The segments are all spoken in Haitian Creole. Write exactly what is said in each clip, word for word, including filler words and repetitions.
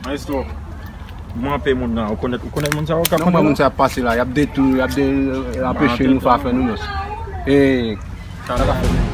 Maestro, mwen anpe moun nan, ou konèt, ou konèt moun sa yo k ap... Non, mwen, moun sa ap pase la, y ap detwi, y ap de, anpeche nou fè afè nou, non. E, sa ka fè.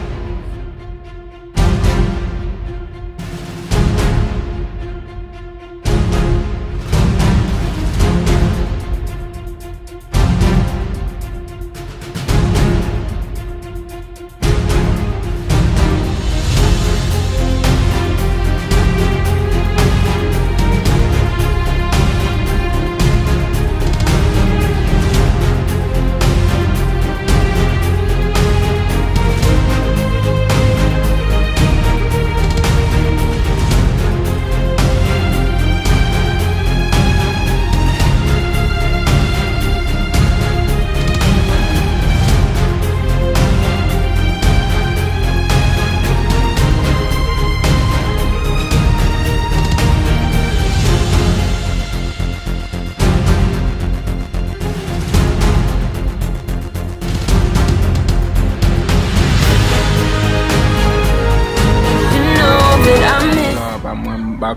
Sa pa mwen, m pa...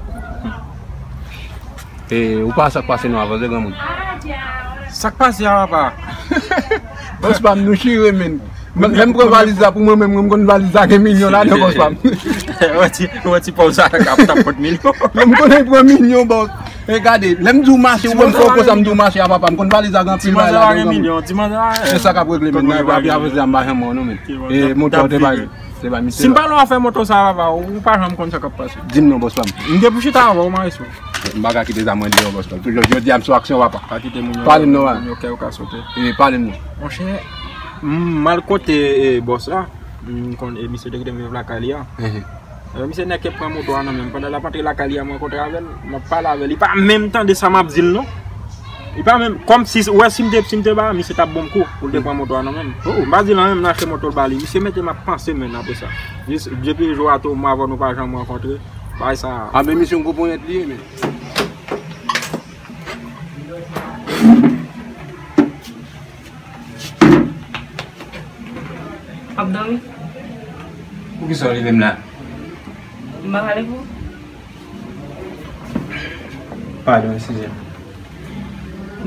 E, ou pa sa k pase non, avanse granmoun. Sa k pase a, papa? Bòs pa m, nou chire, men. Lè m pran valiz la pou mwen menm, mwen m konn valiz la gen milyon ladan, bòs pa m. Ou wè ti, ou wè ti pòz sa k ap, t ap pot milyon. Mwen m konnen pran milyon, bòs. E gade, lè m di w mache, ou wè m fè w konsa, m di w mache a, papa m. Konn valiz la gen anpil bagay ladan, men. Ti manzè la gen milyon, ti manzè la. Se sa k ap regle, men. Nan epi avanse a, m pa janm wè w non, men. E, moto a te bay. Se pa misye. Si m pale w afè moto sa, papa, ou pa janm konn sa k ap pase. Di m non, bòs pa m. M te pou chita avè w, maestro. M pa ka kite zam mwen deyò, bòs pa m. Jodi, jodi a, m sou aksyon, papa. Pa kite moun yo, pale m non, moun yo kè yo ka sote. E, pale m non. Monchè, m al kote, e, bòs la. M konn, e, misye te kite m viv lakay li a. Ehe. E, misye nèk pran moto a nan men m. Pandan l ap antre lakay li a, m rankontre avè l. M ap pale avè l. Li pa menm tande sa m ap di l, non. Li pa menm, kòmsi, ou wè, si m te, si m te ba, misye t ap ban m kou pou l te pran moto a nan men m. M pa di l anyen, m achte moto l ba li. Misye mete m ap panse, men, apre sa. Jis, depi jou a tou, mwen avè w nou pa janm rankontre. Bagay sa. A, men misye yon gwo ponyèt li ye, men. W ap dòmi? Poukisa w leve m la? M pa pale pou ou? Padon, eskize m.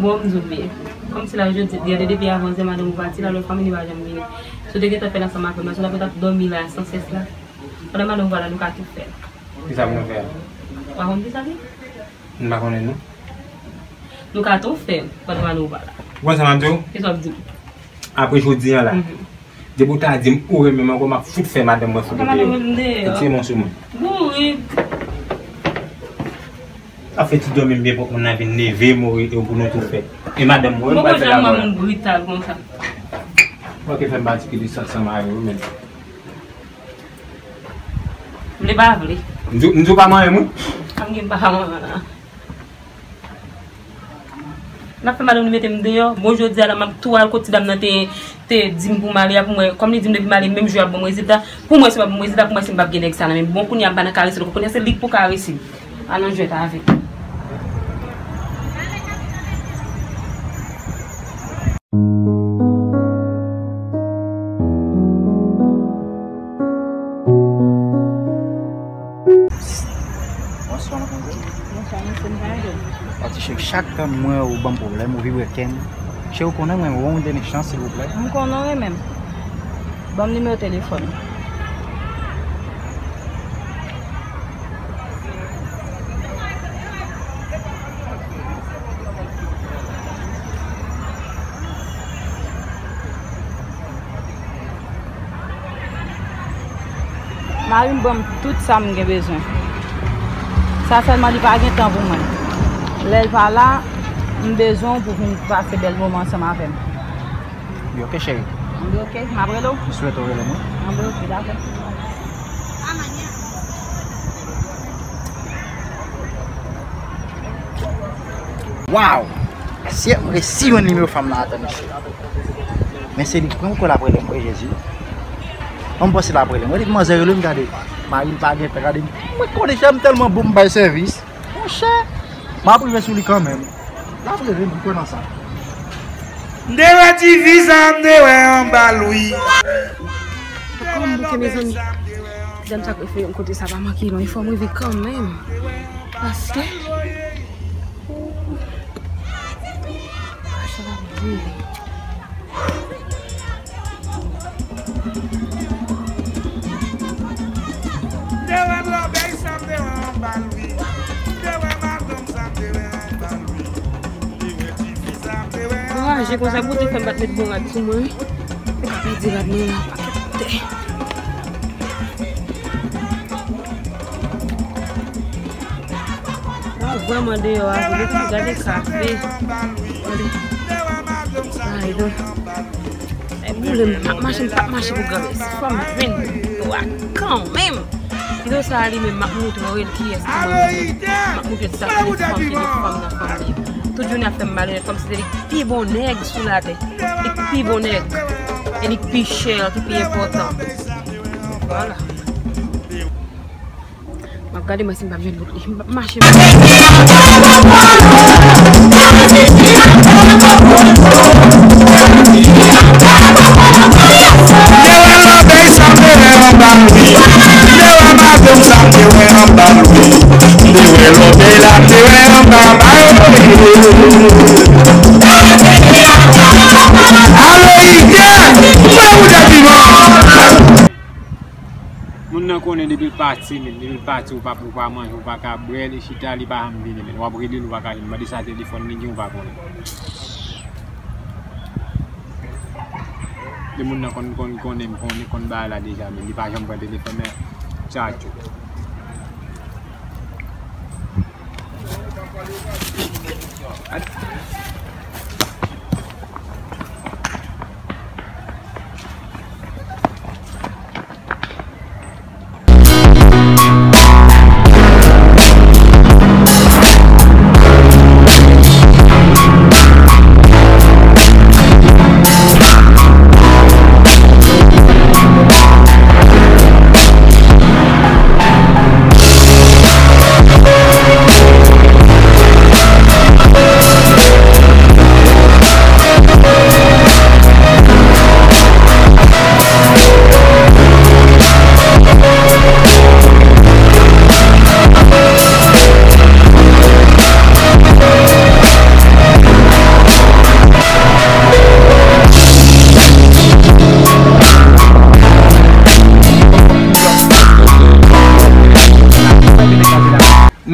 Bon, m di w byen. Kòmsi la, jodi, gade depi avan yè madanm ou pati la, lòt fanmi li pa janm vini. Si w te gentan fè l ansanm avè m la, si w ta pral ap dòmi la, san sès la. Pandan madanm ou pa la, nou ka tou fè l. Kisa pou nou fè a? Ou pa konn kisa l ye? M pa konnen, non. Nou ka tou fè l pandan madanm ou pa la. Ou konn sa m ap di w? Kisa w ap di m? Apre jodi a la, depi w ta di m ou renmen m ankò, m ap fout fè madanm mwen fout ou deyò. Ou tiye m sou mwen. Bourik. Sa fè ti dòmi m byen pwòp, moun nan vin leve m, ou rete pou nou tou fè. E madanm mwen, m pral fè l avè w. Moun brital konsa. Ou pa ka fè m patikilye sa ansanm avè w, men. Vle pa vle. M di, m di w pa manyen m, wi. Sa m gen pa manyen la. N ap fè madanm li mete m deyò. Bon, jodi a la, m ap tou al kot ti dam nan te, te di m pou m ale a, pou mwen, kòm li di m depi m ale, menm jou a ap ban m rezilta. Pou mwen, si w ap ban m rezilta, pou mwen, si m p ap gen nèg sa nan men m. Bon, kounye a, m pa nan karese l ankò. Kounye a, se li k pou karese m. Al nan jwèt avè l. Bonswa, madmwazèl. Bonswa, mesye, m ka ede w? Pati cheri, chak tan m wè ou ban m pwoblèm, ou vibre kè m. Cheri, ou konnen mwen renmen w, donn m chans, silvouplè. M konnen w renmen m. Ban m nimewo telefòn ou. Mari m ban m tout sa m gen bezwen. Sa sèlman, li pa gen tan pou mwen. Lè l pa la, m bezwen w pou vin pase bèl moman ansanm avè m. Wi, oke, cheri. Anben, oke, m ap rele w. M swete w rele m, wi. Anben, oke, dakò. Waw! Mesye, m resi jwenn nimewo fanm nan atò, mesye. Men se li k pran m, kou l ap rele m, wi, Jezi. An m panse l ap rele m. Mwen di, manzè rele m, gade. Mari m pa gen tan, gade. Mwen konnen, chè, m tèlman bon, m bay sèvis. Monchè, m ap rive sou li kanmenm. L ap rive, m kwè nan sa. M te wè ti fi sa, m te wè anba l, wi. Fò m bouke, mezanmi. Dam sa k fè yon kote sa pa manke non. E fò m rive kanmenm. Paske. Sa va brile. M te wè lòbèy sa, m te wè anba l wi. M te wè madanm sa, m te wè anba l wi. M te wè tifi sa, m te wè anba l wi. Anraje konsa, Bondye fè m pa t met bon rad sou mwen wi. M pa pèdi rad mwen nan pakèt tè. Mwen vrèman deyò a vre, gade kafe. Gade. Ay, don. Ay, boule m, m ap mache, m p ap mache pou granmèsi. Fò m jwenn pito a kanmenm. Pito sa a li menm, m ap moutre w kiyès ki manman m. M ap moutre sa ki fanm, ki fanm nan fanm li. Tout jounen ap fè m malonèt, kòmsi se li k pi bon nèg sou latè. Li k pi bon nèg. E li k pi chè, ki pi enpòtan. Vwala. M ap gade mwen si m p ap jwenn bout li. M p ap mache. M te wè lòbèy sa m te wè anba l wi. M te wè madanm sa m te wè anba l wi. M te wè lòbèy la m te wè anba l wi. Alo Ide, mwen ou depi mwen. Moun nan konnen depi l pati, men depi l pati, ou pa, ou pa manje, ou pa ka bwè, li chita, li pa janm vini, men w ap rele l, ou pa ka jwenn, mande sa telefòn li gen, ou pa konnen. Depi moun nan konn, konn, konnen m, konnen, konn bagay la deja, men li pa janm pran telefòn, men tchatcho.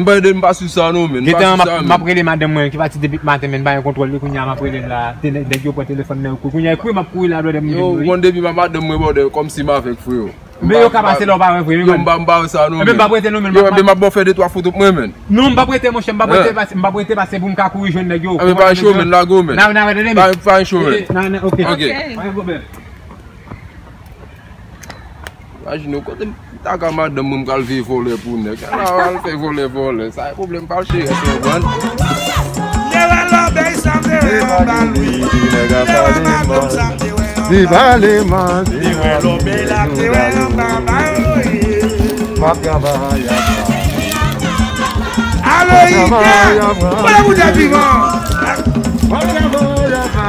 M pa ede, m pa sou sa non, men. M pa sou sa, men. M ap rele madanm mwen ki pati depi maten, men m pa gen kontwòl li. Kounye a m ap rele l la. Te nèg, nèg yo pran telefòn nan yo. Kounye a e kouri m ap kouri la, brother, m vin. Yo, bon, depi m ap madanm mwen, brother, kòmsi m avèk, freo. Men yo ka pase la, w pa wè vre, men. Yo, m pa, m pa wè sa non, men. M pa prete non, men. Yo, men m ap ba w fè de twa foto pou mwen, men. Non, m pa prete, monchè, m pa prete pase, m pa prete pase pou m ka kouri jwenn nèg yo. Anben pa cho, men, lage w, men. Pa cho, men. Ok. Pa gen pwoblèm. Imajine w kote m ta ka madanm mwen, m pral veye vòlè pou nèg. Ala w al fè vòlè, vòlè. Sa e pwoblèm pa l cheri, èske w konprann? Te wè lòbèy sa m te wè anba l wi. Te wè madanm sa m te wè anba l. Te wè lòbèy la m te wè anba l wi. M ap travay anba. Alo Ide, mwen ou te vivan. M ap travay anba.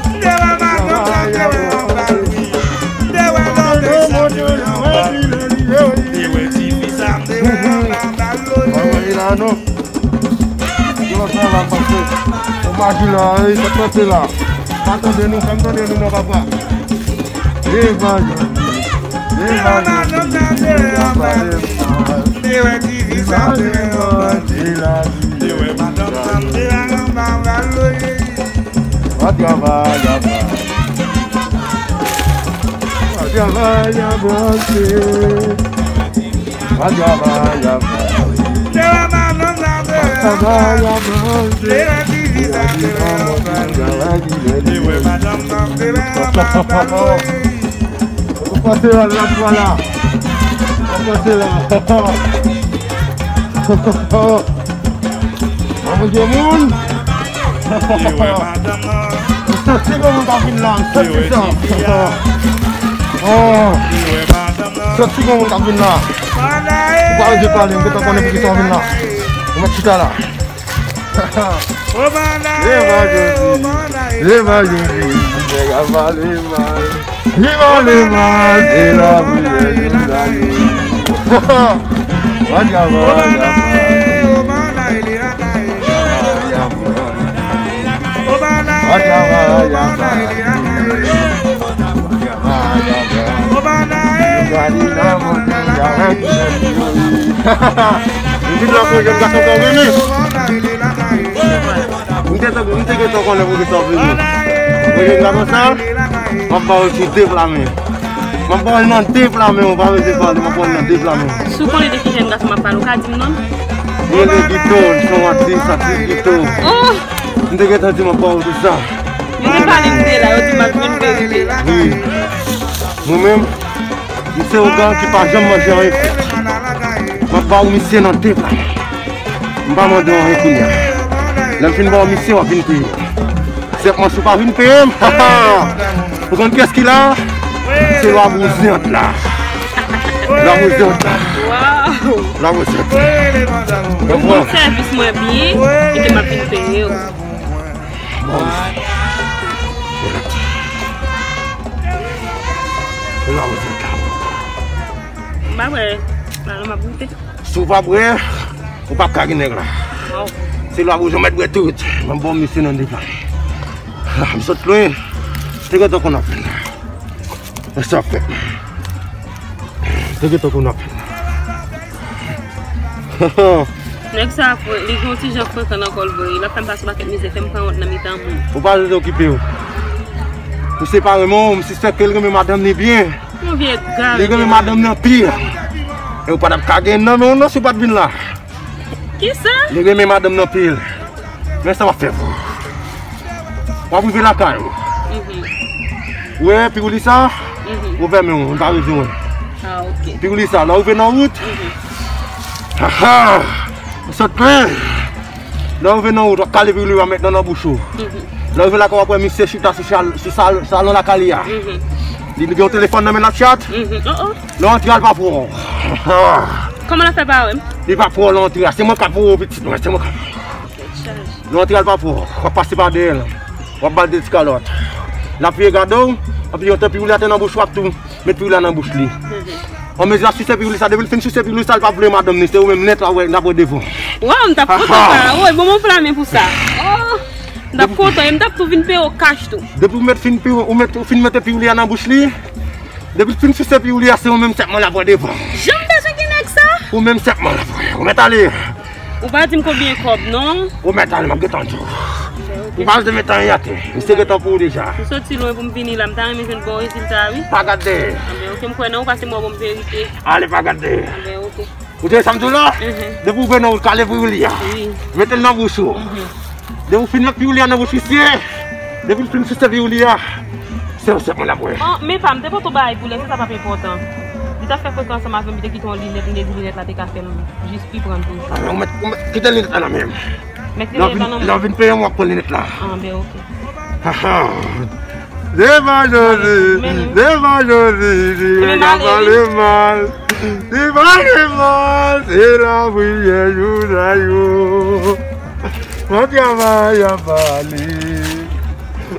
M te wè madanm sa m te wè anba l wi. M te wè lòbèy sa m te wè anba l. M te wè tifi sa m te wè anba l wi. Yo, sa la pase. Ou pa di la, ey, sa pase la. Pa tande nou, fè m tande nou non, papa. Eva Jodi. Eva Jodi. Te wè tifi sa te wè anba l. Te wè madanm sa te wè anba l. Pa travay, pa travay, avanse. Pa travay, avanse. Te wè madanm sa te wè anba l. Te wè tifi sa te wè anba l. Te wè madanm sa te wè anba l. Ou pase la, la, la. Ou pase la. Mwen gen moun. Santi gen moun k ap vin la, santi sa. Oh. Santi gen moun k ap vin la. Ou pa oze pale, m gentan konnen poukisa w vin la. Ou mèt chita la. Leva Jodi, leva Jodi, nèg a pale mal. Viva le mal, e la priyè nou la ye. Waka waka. Waka waka. Ou vin la pou jèn gason sa w renmen. M te, m te gentan konnen pou ki sa w vini. Mwen vin la konsa, m ap ba w sou de pla men. M ap ba w nan de pla men, ou pa bezwen pale, m ap ba w nan de pla men. Si w konnen de ki jèn gason m ap pale, ou ka di m non l? Li rele Guito, li se yon atis, atis Guito. Oh! M te gentan di m ap ba w tout sa. Yo te pale m de la, yo di m ap jwenn verite. Wi. Mwen menm, m se ogan ki pa janm manje anyen frèt. M ap ba w misye nan de pla. M pa mande w anyen kounye a. Lè m fin ba w misye, w ap vin peye. Sèlman si w pa vin peye m, ou konn kiyès ki la? Se lwa bouzant la. Lwa bouzant la. Waw! Lwa bouzant la. Ou konn sèvis mwen byen, e ke m ap vin peye w. Bon. Lwa bouzant la. M pa bwè. Alò, m ap goute. Si w pa bwè, ou p ap ka gen nèg la. Waw. Se lwa bouzant, mèt bwè tout. M ap ba w misye nan de pla. Ah, m sot lwen. Te gentan konn ap vin la. Sa fèt. Te gentan konn ap vin la. Nèg sa, fre-, li gen yon ti jan frekan nan kò l vre. L ap fè m pase yon pakèt mizè, fè m pran wont nan mitan moun. Ou pa bezwen okipe w. Ou separe men w, m sispèk ke l renmen madanm li byen. Yon vye gari. Li renmen madanm li anpil. E ou pa t ap ka gen nan men w non si w pa t vin la. Kisa? Li renmen madanm li anpil. Men sa w ap fè pou ou. W ap rive lakay ou. Mhm. Ou wè piwouli sa? Mhm. Ou fèmen w, ou pa bezwen. Ah, ok. Piwouli sa, lè w rive nan wout. Mhm. Aha! Ou sot lwen. Lè w rive nan wout, w ap kale piwouli a, w ap met nan, nan bouch ou. Mhm. Lè w rive lakay ou, w ap wè misye chita sou chal-, sou sal-, salon lakay li a. Mhm. Li gen yon telefòn nan men l ap chat. Mhm. Oh, oh. Lè w antre a, l p ap wè w. Kòman l ap fè pa wè m? Li p ap wè w lè w antre a. Se mwen k ap wè w, pitit mwen. Se mwen k ap. Tèt chaje. Lè w antre a, l p ap wè w. W ap pase pa dèyè l. W ap ba l de ti kalòt. L ap vire gade w. Anpi yon tan piwouli a te nan bouch ou, w ap tou met piwouli a nan bouch li. Mhm. Anmezi l ap sise piwouli sa, depi l fin sise piwouli sa, l p ap vle madanm ni, se ou menm nèt l ap wè, l ap wè devan. Waw, m t ap kontan sa. Woy, bon, m flamen pou sa. Oh, m t ap kontan, e m t ap tou vin peye w kach tou. Depi ou met fin pi-, ou met, ou fin mete piwouli a nan bouch li, depi l fin sise piwouli a, se ou menm sèlman l ap wè devan. Jan m bezwen gen nèg sa? Ou menm sèlman l ap wè. Ou mèt ale. Ou pa di m konbyen kòb, non? Ou mèt ale, m ap gentan di w. Ou pa bezwen met anyen atè. Misye gentan pou ou deja. M soti lwen pou m vini la, m ta renmen jwenn bon rezilta, wi. Pa gad dèyè. Anben, ok, m kwè nan ou, pase m wè bon verite. Ale, pa gad dèyè. Anben, ok. Ou tande sa m di w la? Mhm. Depi ou vre nan ou kale piwouli a. Wi. Mete l nan bouch ou. Mhm. Depi ou fin met piwouli a nan bouch misye, depi l fin sise piwouli a, se yon sèlman l ap wè. Oh, men pa m te pote w bagay pou lè, se sa p ap enpòtan. Li t ap fè frekan ansanm avè m, li te kite yon linèt, li te di linèt la te ka fè l jis pi pran l pou li. Ah, men ou mèt, ou mèt kite linèt la nan men m. Mèt linèt la nan men. Lè w vin peye m, w ap pran linèt la. Ah, ben, ok. Haha. Viva Jezi, viva Jezi, viva le mal. Viva le mal, se lapriyè jounen yo. Mwen travay ap ale.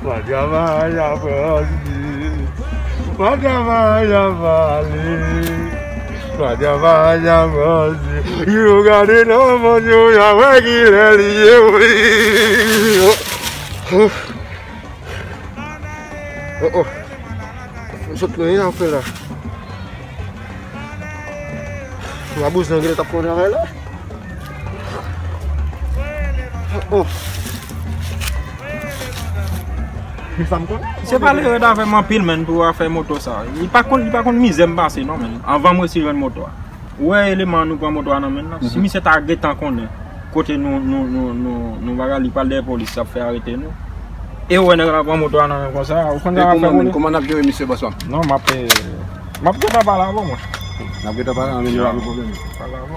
Mwen travay ap ale. Mwen travay ap ale. Mwen travay ap ale. Yo gade nan mòn yo, y a wè kilè li ye, wi. Oh, oh. Sot mwen, y a fè la. Mabouzen genlè t ap fè yon travay la. Oh. Misye pale rèd avè m anpil, menn, pou afè moto sa. Li pa konn, li pa konn mizè m pase, non, menn. Anvan m resi jwenn moto a. Ou wè eleman an nou pran moto a nan men l lan? Si misye ta gentan konnen kote nou, nou, nou, nou, nou bagay, li pral dèyè polis, l ap fè arete nou. E ou wè nèg la pran moto a nan men konsa, ou konn sa l ap fè pou li? Kòman n ap jere misye, bòs pa m? Non, m ap, eh, m ap gentan pale avè w, mwen. N ap gentan pale, anben nou pa gen pwoblèm. Pale avè w.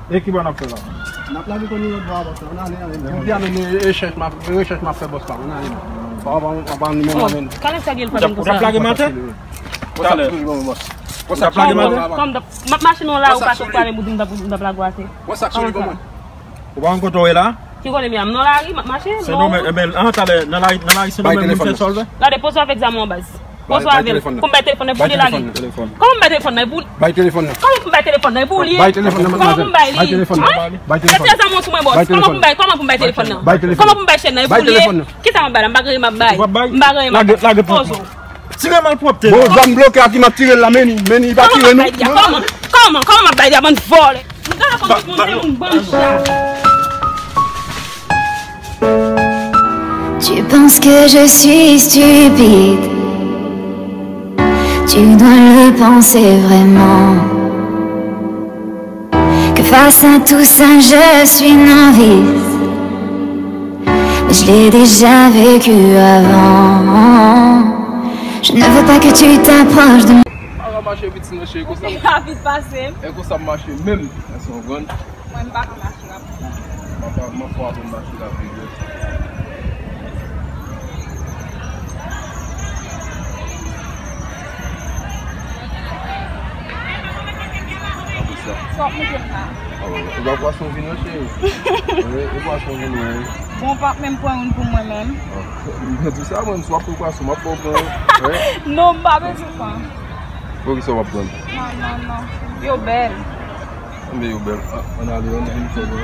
E ki bò n ap fè la? N ap lage kò nou lòt bò a, bòs la. Ann ale, ann ale. Ou di a men, e, rechèch m ap, e rechèch m ap fè, bòs pa m. Ann ale, men. Pa, pa, pa, pa, nimewo a, men. Kalè sa gen l pa vin konsa. Ou t ap lage m atè? Talè. Ou t ap lage m atè? Kòm m ap mache nan la, ou pa sot pale, m di m t ap, m t ap lage w atè. Ou pa konn kote w ye la? Ki kote m ye a? M nan lari, m ap mache. Se non, men, men, an, talè, nan lari, nan lari, se nou menm moun fè sòlvè. Gade, poze w avèk zam ou an baz. Poze w avè l. Pou m bay telefòn nan, pou li lage. Kòman m bay telefòn nan? Pou li... Bay telefòn nan. Kòman pou m bay telefòn nan? Pou li... Bay telefòn nan, madmwazèl. Kòman pou m bay li? Bay telefòn nan. Bay telefòn nan. Retire zam ou sou mwen, bòs. Kòman pou m bay, kòman pou m bay telefòn nan? Bay telefòn nan. Kòman pou m bay chèn nan? Pou li... Kisa m ap bay la? M pa gen, m ap bay. M pa gen, m ap bay. Lage, lage pou mwen. Poze w. Tire malpwòpte. Bon, zam bloke a ki m ap tire l la, men li, men li pa tire nou. Kòman, kòman, kòman m ap bay li a, bann vòlè? Nou gade kòman nou se yon bann chat. Tu penses que je suis stupide? Tu dois le penser vraiment. Que face à tout ça, je suis novice. Mais je l'ai déjà vécu avant. Je ne veux pas que tu t'approches de moi. Pa ka mache vit, sinon, cheri, konsa. Rapid pase. E konsa m mache menm, èske w konprann? Mwen, m pa ka mache rapid. M pa, m fò aprann mache rapid, wi. Sa w ap montre m la? Ah, e pa pwason vin, non, cheri. E, e pwason vin, wi. Bon, w p ap menm pran youn pou mwen menm? Ah, m di sa, mwen, si w ap pran pwason, m ap fè w pran, wi. Non, m pa bezwen pran. Poukisa w ap pran? Non, non, non. Yo bèl. Anben yo bèl. A, ann ale, ann vin fè nou.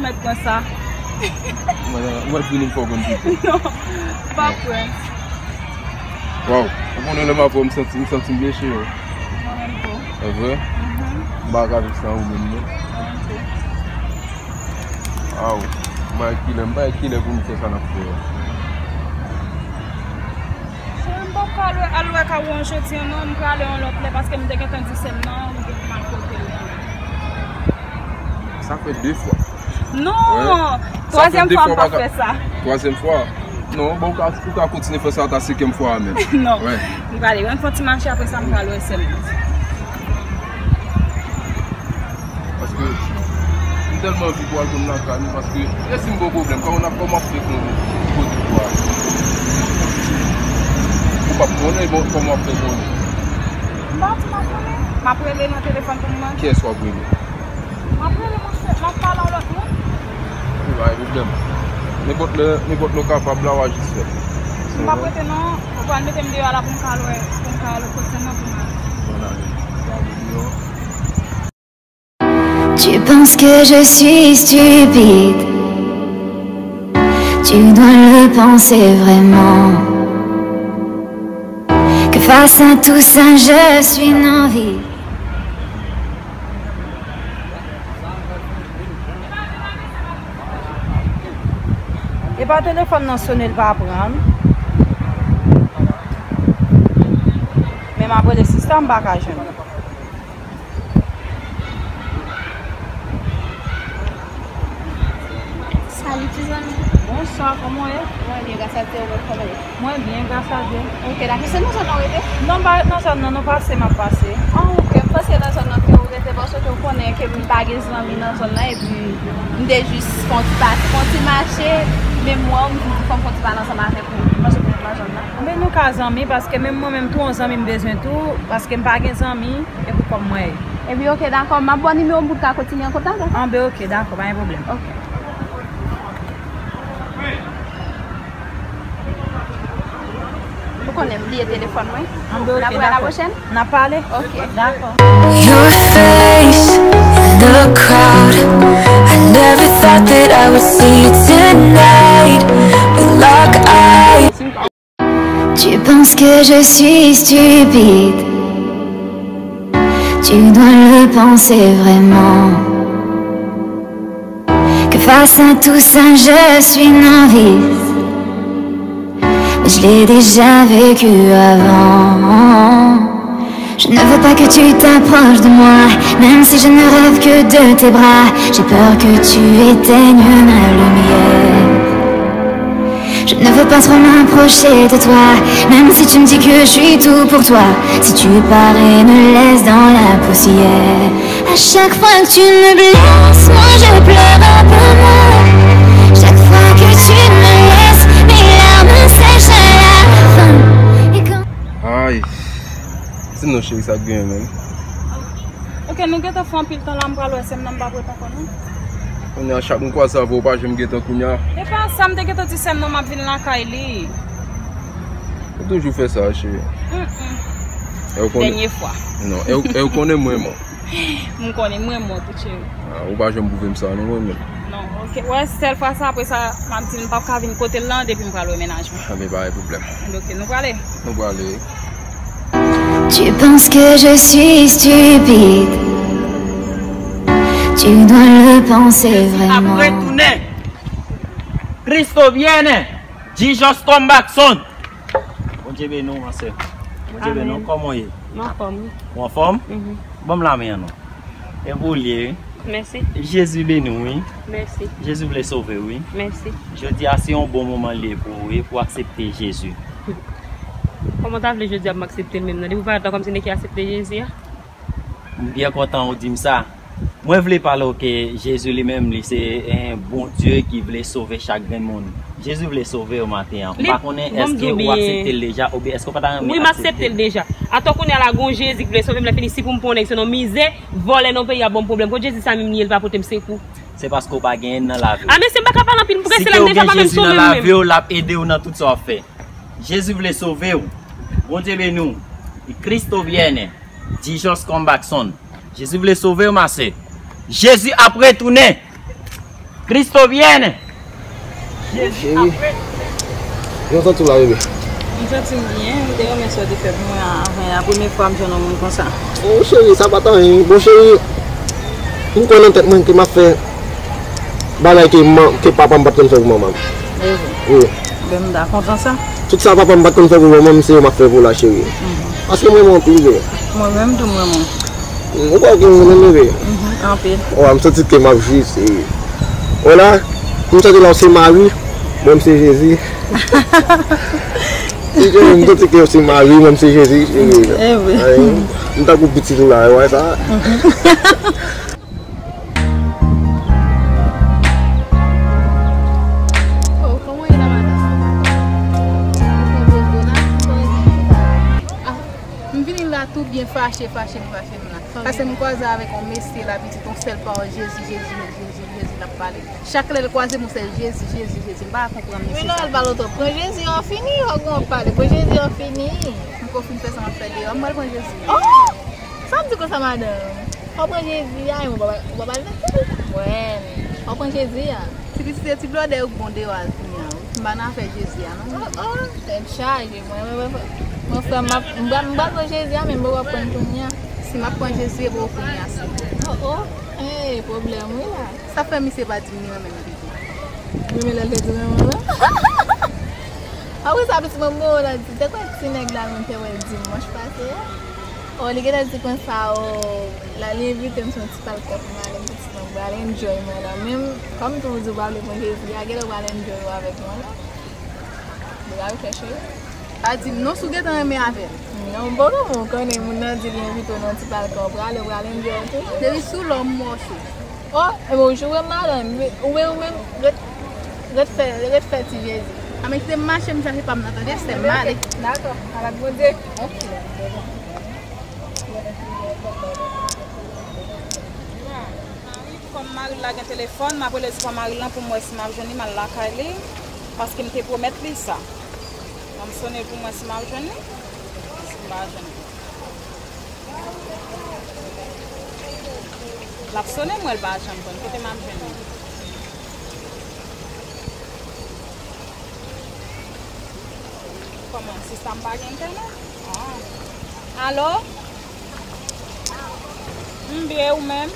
Mèt pran sa. Mwen, mwen vini m fè w konn pito. Non, pa pran. Waw, ou konnen lè m ap wè w, m santi, m santi m byen cheri. Mwen menm tou. E vre? Mhm. M pa ka viv san ou menm, non. Mwen menm tou. Aw, m pa wè kilè, m pa wè kilè pou m fè sa n ap fè a. Cheri, m poko al wè, al wè Kawon jodi a non, m prale yon lòt lè paske m te gentan di sè m nan, m gen pou m al kote l tou. Sa fè de fwa. Non! Wè. Sa fè twazyèm de fwa fwa m pa ka fè sa. Twazyèm fwa? Non, bon, ou ka, ou ka kontinye fè sa ata senkyèm fwa a menm. Non. Wè. M prale, mwen fè yon ti mache, apre sa, m pral wè sè m nan. Paske m tèlman anvi pou al konn lakay nou, paske e si m gen yon pwoblèm, kòman n ap, kòman w ap fè konnen ki kote pou al? Ou p ap konnen, bon, kòman w ap fè konnen? M pa di m ap konnen. M ap rele nan telefòn pou m mande. Kiyès w ap rele? M ap rele, monchè, m ap pale a yon lòt moun. Wi, pa gen pwoblèm. Nenpòt lè, nenpòt lè w kapab la, w a jis fè l. M p ap rete non, ou pral mete m deyò la pou m ka al wè, pou m ka al kote nan pou m ale. Bon, ale. Gade deyò. Tu penses que je suis stupide? Tu dois le penser vraiment. Que face à tout ça, je suis novice. Epa telefòn nan sone, l pa pran. Men m ap rele sista, m pa ka jwenn li. Salut, ti zanmi. Bonswa, kòman w ye? Mwen byen, gras a Dye, ou menm kòman w ye? Mwen byen, gras a Dye. Ok, dakò. Se nan zòn nan w rete? Non, m pa ret nan zòn nan, non, pase m ap pase. Ah, ok, m panse nan zòn nan ke ou rete, paske ou konnen ke m pa gen zanmi nan zòn nan, epi m te jis fè yon ti pase, fè yon ti mache, men m wè w, m di fò m fè yon ti pale ansanm avèk ou, m panse ou konn nan zòn nan. Men nou ka zanmi, paske menm mwen menm tou, yon zanmi m bezwen tou, paske m pa gen zanmi, e pou kòm mwen ye. Epi, ok, dakò, m ap ba w nimewo m pou n ka kontinye an kontak, dakò? Anben, ok, dakò, pa gen pwoblèm. Ok. Ou konnen m bliye telefòn mwen. Anben, ok, dakò. N ap wè a la pwochèn. N ap pale? Ok. Dakò. Your face in the crowd. I never thought that I would see you tonight. We lock eyes. Tu penses que je suis stupide? Tu dois le penser vraiment. Que face à tout ça, je suis novice. Mais je l'ai déjà vécu avant. Je ne veux pas que tu t'approches de moi, même si je ne rêve que de tes bras. J'ai peur que tu éteignes ma lumière. Je ne veux pas trop m'approcher de toi, même si tu me dis que je suis tout pour toi. Si tu parais me laisser dans la poussière. À chaque fois que tu me blesses, moi je pleure à peu mort. Chaque fois que tu me laisses, mes larmes sèchent à la fin. Et quand... Ay, di m non cheri, sa k genyen menm? Ok, Nou gentan fè anpil tan la, m pral wè sè m nan, m pa prèt ankò non. Kounye a, chak m kwaze avè w, ou pa janm gentan kounye a. E pa sa, m te gentan di sè m nan m ap vin lakay li. Ou toujou fè sa, cheri. Mm, mm. E ou konnen. Dènye fwa. Non, e ou, e ou konnen m renmen w. M konnen, m renmen w tou, cheri. Ah, ou pa janm pwouve m sa, non, mwen menm. Non, ok. Wè, sèl fwa sa, apre sa, m ap di l m p ap ka vin kote l lan depi m pral wè mennaj mwen. Ah, men pa gen pwoblèm. Ok, nou prale? Nou prale. Tu penses que je suis stupide. Tu dois le penser vraiment. Jezi ap retounen. Cristo viene. Jesus come back soon. Bondye beni w, ma sè. Bondye beni w. Amèn. Kòman w ye? M anfòm, wi. Ou anfòm? Mhm. Ban m lamen an non. E pou w li ye, wi. Mèsi. Jezi beni w, wi. Mèsi. Jezi vle sove w, wi. Mèsi. Jodi a se yon bon moman li ye pou ou, wi, pou w aksepte Jezi. Kòman w ta vle jodi a pou m aksepte l menm nan? Depi w parèt la kòmsi nèg ki aksepte Jezi a? M byen kontan ou di m sa. Mwen vle pale w ke Jezi li menm, li se, eh, Bondye ki vle sove chak grenn moun. Jezi vle sove w maten an. M pa konnen èske ou aksepte l deja, oubyen èske w pa ta renmen aksepte l? Wi, m aksepte l deja. Atò kounye a la, gon Jezi ki vle sove m, lè fini, si pou m pran yon nèg, se yon mizè, vòlè nan peyi a ban m pwoblèm. Kot Jezi sa menm li ye, l pa pote m sekou? Se paske w pa genyen l nan lavi w. A, mesye, m pa ka pale anpil, m prese la, m deja pa menm sove m menm. Si ke w gen Jezi nan lavi w, l ap ede w nan tout sa w ap fè. Jezi vle sove w. Bondye beni w. Cristo viene. Jesus come back soon. Jezi vle sove w, ma sè. Jezi ap retounen. Cristo viene. Jezi ap retounen. Jan w santi w la, bebe? M santi m byen. M te renmen sa w te fè pou mwen avan yè a. Premye fwa m jwenn yon moun konsa. Oh, cheri, sa pa t anyen. Bon, cheri, m kwè nan tèt mwen ke m ap fè bagay ke man-, ke papa m pa t konn fè pou manman m. Wi. Ben, m ta kontan sa. Tout sa papa m pa t konn fè pou manman m, se yo m ap fè pou la, cheri. Mhm. Paske m renmen w anpil, vre. Mwen menm tou, m renmen w. Ou kwè ke m renmen w, vre? Mhm, anpil. Wè, m santi ke m ap jwi, cheri. Wè la, m santi la w se Mari, mwen m se Jezi. M santi ke w se Mari, mwen m se Jezi, cheri. E vre. Ay, m tankou pitit ou la, wè sa? Mhm. Oh, kòman w ye la, madanm? Ou pran poz ou la? Ah, m vini la tou byen fache, fache, m fache m la. Paske m kwaze avèk yon mesye la, pitit, yon sèl pawòl, Jezi, Jezi, Jezi, Jezi, l ap pale. Chak lè l kwaze m, yon sèl Jezi, Jezi, Jezi. M pa konprann mesye sa. Men non, al pale w twòp. Pran Jezi, w ap fini, fòk w ap pale. Pran Jezi, w ap fini. M ko fin fè sa m ap fè deyò, m pral pran Jezi. Oh! Sa w ap di konsa, madanm? Fò w pran Jezi a, men w pa, w pa pral nan tèl. Wè, men fò w pran Jezi a. Ti pitit, se ti blòdè yo k bon deyò a kounye a, wi. M pa nan afè Jezi a, non. Oh, oh, tèt chaje, mwen, mwen, mwen, mwen, frè m, m ap, m pral, m pral pran Jezi a, men m poko ap pran l kounye a. Si m ap pran Jezi, e poko kounye a, si. Oh, oh, hey, pwoblèm, wi, la. Sa fè misye pa di m li renmen m pito. Renmen lè l te di renmen w lan. Apre sa, pitit mwen, mwen, la di, te kwè ti nèg la menm te wè dimanch pase a. Oh, li gentan di konsa, oh, la, li envite m sou yon ti palkò pou m ale, m pitit mwen, m pral enjoy mwen la. Men, kòm tou w di w pa vle pran Jezi a, genlè w pral enjoy w avèk mwen la. Li pral chèche. Pa di m non si w gentan renmen avè l. Non, m poko, men w konnen moun nan di li envite w nan ti palkò, w prale, w prale, m di w tou. Depi sou lòm mòso. Oh, e bon, w joure m madanm, ou menm, ou menm, ret, ret fè, ret fè ti Jezi. A men kite m mache, m chache pa m nan, tande, sè m ale. Dakò, al ak Bondye. Ok. Kòm mari l la gen telefòn, m ap rele sou pa mari l lan pou m wè si m ap jwenn li, m al lakay li, paske m te pwomèt li sa. Ban m sone l pou m wè si m ap jwenn li, si m pa jwenn li. L ap sone, m wè l pa janm jwenn. Kote m ap jwenn li? Kòman? Sista m pa gen entènèt? Ah. Alo? M byen, ou menm?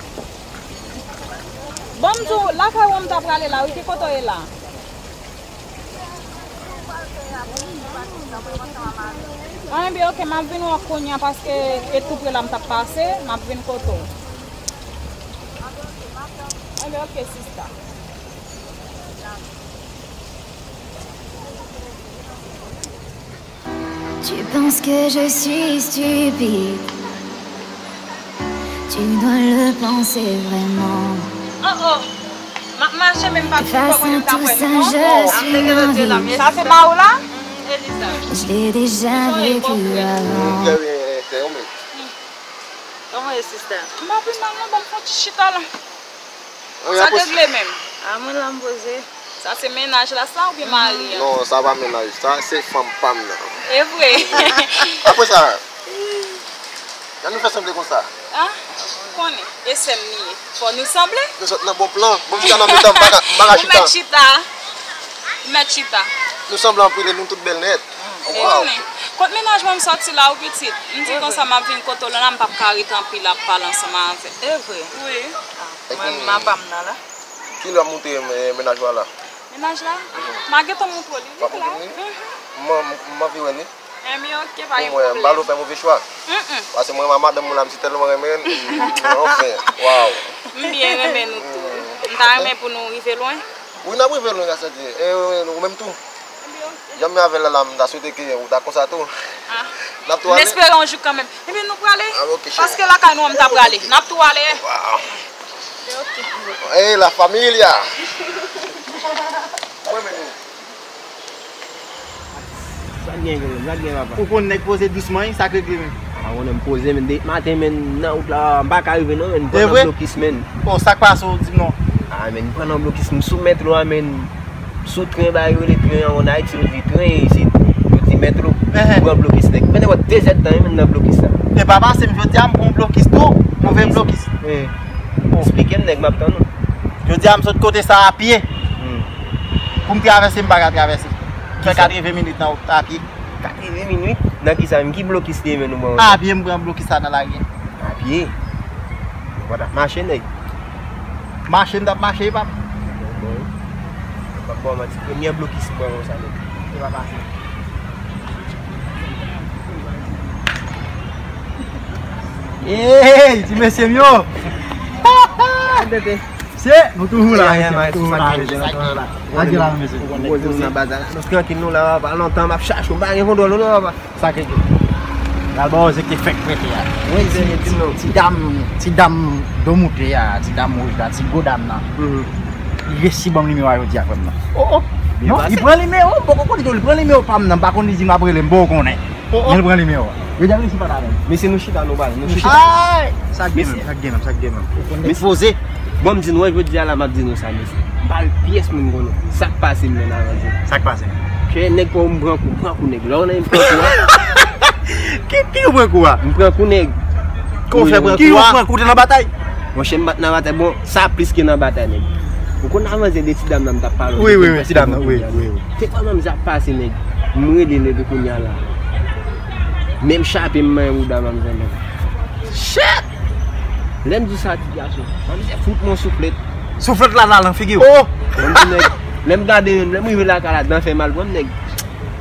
Bon, m di w, lakay ou an m ta prale la, wi, ki kote w ye la? Anyen byen, ok, m ap vin wè w kounye a, paske e tou pre la m t ap pase, m ap vin kote w. Anyen byen, ok, sista. Tu penses que je suis stupide. Tu dois le penser vraiment. Oh, oh. M ap mache, men m pa t konprann m t ap wè li non. Oh, oh. Sa se pa ou la? Mm, e li sa. Je l'ai déjà vécu avant. Kòman ye, sista? M pa pi mal non, ban m fè yon ti chita la. Sa k regle menm? A, mwen la m poze. Sa se mennaj la sa oubyen mari an? Non, sa pa mennaj, sa se fanm pa m nan. E vre? Apre sa, jan nou fè sanble konsa? A, konnen, e sè m li ye. Fò nou sanble? Nou sot nan bon plan. Bon, chita nan mitan, m pa ka, m pa ka chita. Ou mèt chita. Ou mèt chita. Nou sanble anpil e nou tout bèl nèt. Ou konnen. Kot mennaj mwen m sòti la wi pitit. M di konsa m ap vin kote w la, m p ap ka ret anpil ap pale ansanm avè w. E vre? Wi. A, mwen m apa m nan la. Kilè w ap montre mennaj ou a la? Mennaj la? M a gentan montre w li. W ap montre m li? M, m anvi wè li. Enben oke, pa gen pwoblèm. Pou mwen, m pa vle w fè move chwa. Paske mwen renmen madanm mwen la, m si tèlman renmen l. Anfen, waw. M byen renmen nou tou. M ta renmen pou nou rive lwen. Wi, n ap rive lwen, gras a Dye. E ou menm tou? Jan m ye avè l la, m ta swete ke ou ta konsa tou. N ap tou ale? M espere yon jou kanmenm. Ebyen, nou prale. A, oke, cheri. Paske lakay nou an m ta prale. N ap tou ale. Waw. Ebyen, oke. Hey, la familia. Mwen menm. Sa k gen, sa k gen, papa? Ou konn nèg poze dousman, wi, sa k regle, men. A, mwen menm poze, men, depi maten, men, nan wout la, m pa ka rive, non, men, m pran nan blokis, men. O, sa k pase w, di m non. A, men, m pran nan blokis, m sou mètro a, men. Sou tren, ba yo rele tren an, ann Ayiti, yo di tren isit. Yo di mètro. M pran blokis, nèg. Pandan dezèdtan, wi, men, nan blokis la. E pa pase m, jodi a, m pran blokis tou, move blokis. Eksplike m, nèg, m ap tann ou. Jodi a, m sot kote sa a pye. Pou m travèse, m pa ka travèse. M fè katreven minit nan wout a pye. Katreven minit? Nan kisa menm? Ki blokis li ye menm nou pran? A pye m pran blokis la nan lari a. A pye? Ou pa t ap mache, nèg? Mache m t ap mache, pap. Bon, m p ap ba w manti, premyè blokis m pran konsa, nèg. Se pa pase. Ey, ti mesye m yo! Bebe. Se, nou toujou la, mesye, nou toujou la, mesye, nou toujou la. Lage la, mesye. Poze nou nan baz la. Nou trankil nou la, pa lontan m ap chache w, m pa gen kondwòl ou non, papa. Sa k gen? Pral ba w zèk te fèk prete a. Ti, ti, ti dam, ti dam do moute a, ti dam wouj la, ti gwo dam nan. Li resi ban m nimewo a jodi a, frè m nan. Oh, oh. Non, li pran nimewo, m poko konnen tou, li pran nimewo pa m nan, m pa konn li di m ap rele m, m poko konnen. Oh, oh. Men l pran nimewo a. Yo di a resi pale avè m. Mesye, nou chita, nou pale, nou chita. Ay! Sa k gen menm, sa k gen menm, sa k gen menm. Mesye. Poze. Bon, m di nou, jodi a la, m ap di nou sa, mesye. M pa vle pyès moun konnen. Sa k pase m menm avè zot? Sa k pase? Ke nèg pa w m pran kou, pran kou nèg. Lè w nan m pran kou a. Ki, ki ou pran kou a? M pran kou nèg. Kòman w fè pran kou a? Ki ou pran kou, w te nan batay? Monchè, m pa t nan batay. Bon, sa plis ke nan batay, nèg. Ou konn avanse de ti dam nan m t ap pale w. Wi, wi, wi, ti dam nan, wi, wi, wi. Te pa manm zak pase, nèg. M rele l epi kounye a la. Menm chape m manyen bouda manzè, nèg. Shit! Lè m di sa, ti gason, manzè fout mwen souflèt. Souflèt la, la, nan figi w. Oh! Mwen di nèg, lè m gade, lè m rive lakay la, dan fè mal pran m, nèg.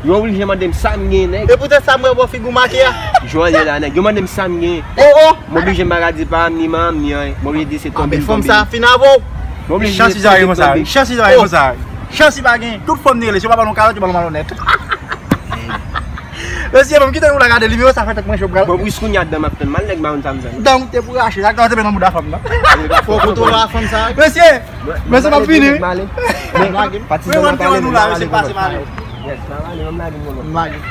Yo oblije mande m sa m gen, nèg. E poutèt sa m wè bò figi w make a. Jodi a la, nèg. Yo mande m sa m gen. Oh, oh! M oblije m pa ka di pa m ni manman m ni anyen. M oblije di se tonbe m tonbe. A, men fanm sa fin avè w. M oblije di se tonbe m tonbe. Chans li pa gen konsa. Chans li pa gen. Tout fanm li rele, si yo pa ba l yon kalòt, yo ba l yon malonèt. Mesye, ban m kite nou la gade nimewo sa fè tèt mwen cho pral. Bon, risk kounye a dan m ap fè m mal, nèg, m pa konn sa m fè. Dan ou te pou rache, sa k te nan bouda fanm nan. Fò kontwole a fanm sa. Mesye, mesye, m ap vini. Mwen, mwen te wè nou la, mesye, pase m ale. Yes, m ap ale, m ap lage m, m lage.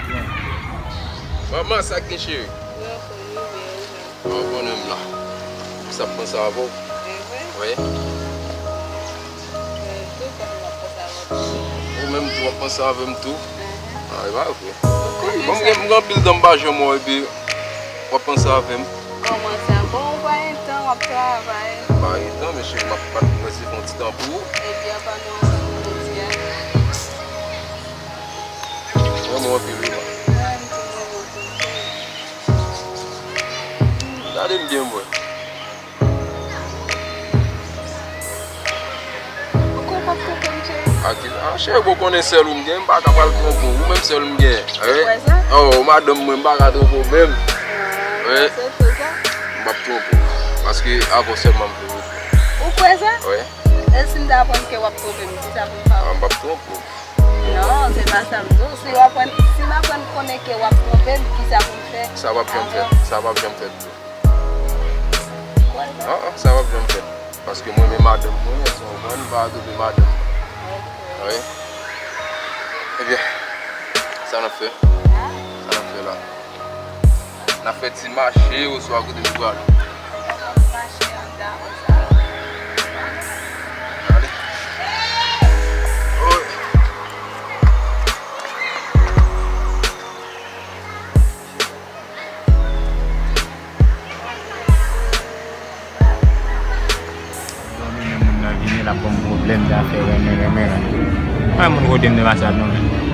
Manman, sa k gen, cheri? Yo, fò nou veye, wi. Ou konnen m la. Sa ap panse avè w. E vre? Wi. Mwen tou, konnen w ap panse avè m tou. Ou menm tou, w ap panse avè m tou. Enhen. A, e pa vre. Ou konnen sa. Bon, m gen, m gen anpil tan m pa janm wè w, epi w ap panse avè m. Kòman sa? Bon, ou pa gen tan, w ap travay. M pa gen tan, men cheri, m ap, m ap prese fè yon ti tan pou ou. Epi apa nou ansanm jodi a? Mwen, mwen anpil, wi, man. Mwen, m tou, mwen, mwen tou. Gade m byen, mwen. Ou kwè w p ap twonpe m, cheri? A ki, a, cheri, bon, konnen sèl ou m gen, m pa ka pral twonpe w. Ou menm sèl m gen. Ou kwè sa? Oh, madanm mwen, m pa ka twonpe w menm. Ah, wi. Sa se fo sa? M p ap twonpe w. Paske avè w sèlman m vle rete. Ou kwè sa? Wi. E si m ta aprann ke w ap twonpe m, kisa pou m fè? Ah, m p ap twonpe w. Non, se pa sa m di w. Si w aprann, si m aprann konnen ke w ap twonpe m, kisa pou m fè? Sa p ap janm fèt. Sa p ap janm fèt. An, an, sa p ap janm fèt. Paske mwen renmen madanm mwen, èske w konprann? M pa ka twonpe madanm mwen. Wi. Ebyen, sa n ap fè? Sa n ap fè la? N ap fè ti mache oswa kote nou prale? Vini la pou m pwoblèm zafè renmen, renmen, renmen. Mwen moun kote m nan pase ap non men.